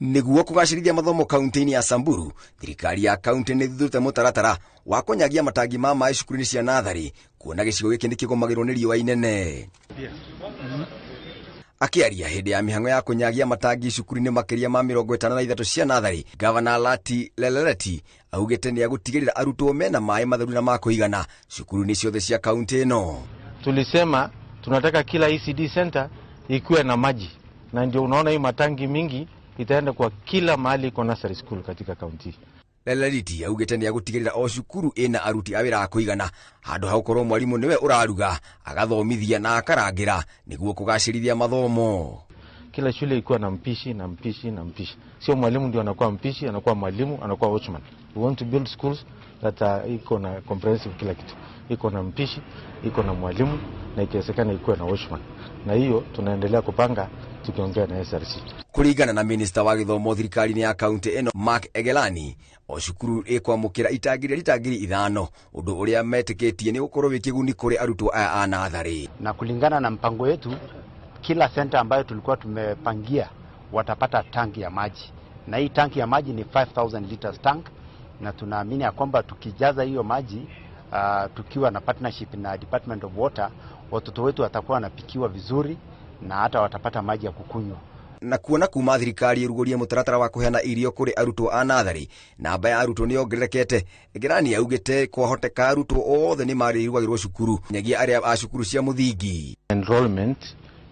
Nĩguo kũgacĩrithia mathomo kaunti-inĩ ya Samburu, thirikari ya kaunti nĩ ĩthuthurĩte mũtaratara wa kũnyagia matangi ma maĩ cukuru-inĩ cia natharĩ, kuona gĩcigo gĩkĩ nĩ kĩgũmagĩrwo nĩ riũa inene. Akĩaria hĩndĩ ya mĩhang'o ya kũnyagia matangi cukuru-inĩ makĩria ma 53 cia natharĩ, Gavana Lati Leleleti augĩte nĩ agũtigĩrĩra arutwo mena maĩ matheru na ma kũigana cukuru-inĩ ciothe cia kaunti ĩno. Tulisema tunataka kila ECD center ikuwe na maji, na ndio unaona hii matangi mingi itaenda kwa kila mahali iko nursery school katika kaunti. Leleliti augĩte nĩ agũtigĩrĩra o cukuru ĩna aruti a wĩra a kũigana, handũ ha gũkorwo mwarimũ nĩwe ũraruga, agathomithia na akarangĩra nĩguo kũgacĩrithia mathomo. Kila shule ikuwa na mpishi na mpishi na mpishi, sio mwalimu ndio anakuwa mpishi, anakuwa mwalimu, anakuwa watchman. We want to build schools that are iko na comprehensive kila kitu, iko na mpishi, iko na mwalimu na ikiwezekana ikuwe na watchman, na hiyo tunaendelea kupanga tukiongea na SRC. Kũringana na minista wa gĩthomo thirikari-inĩ ya kaunti ĩno Mark Egelani, o cukuru ĩkwamũkĩra itangi rĩa rita 5,000, ũndũ ũrĩa metĩkĩtie nĩ gũkorwo wĩ kĩguni kũrĩ arutwo aya a natharĩ. Na kulingana na mpango wetu, kila center ambayo tulikuwa tumepangia watapata tanki ya maji, na hii tanki ya maji ni 5000 liters tank, na tunaamini ya kwamba tukijaza hiyo maji tukiwa na partnership na Department of Water, watoto wetu watakuwa wanapikiwa vizuri na hata watapata maji ya kukunywa. Na kuona kuma thirikari ĩrugũrie mũtaratara wa kũheana irio kũrĩ arutwo a natharĩ, namba ya arutwo nĩ yongererekete. Egerani augĩte kwahoteka arutwo othe nĩ marĩrugagĩrwo cukuru nyagia arĩa a cukuru cia mũthingi. Enrollment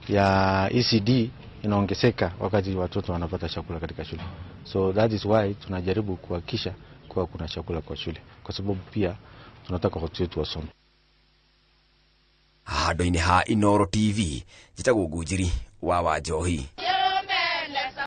ya ECD inaongezeka wakati watoto wanapata chakula katika shule, so that is why tunajaribu kuhakikisha kuwa kuna chakula kwa shule, kwa sababu pia tunataka watoto wetu wasome. Handũ-inĩ ha Inooro TV, njĩtagwo Ngũnjiri wa Wanjohi.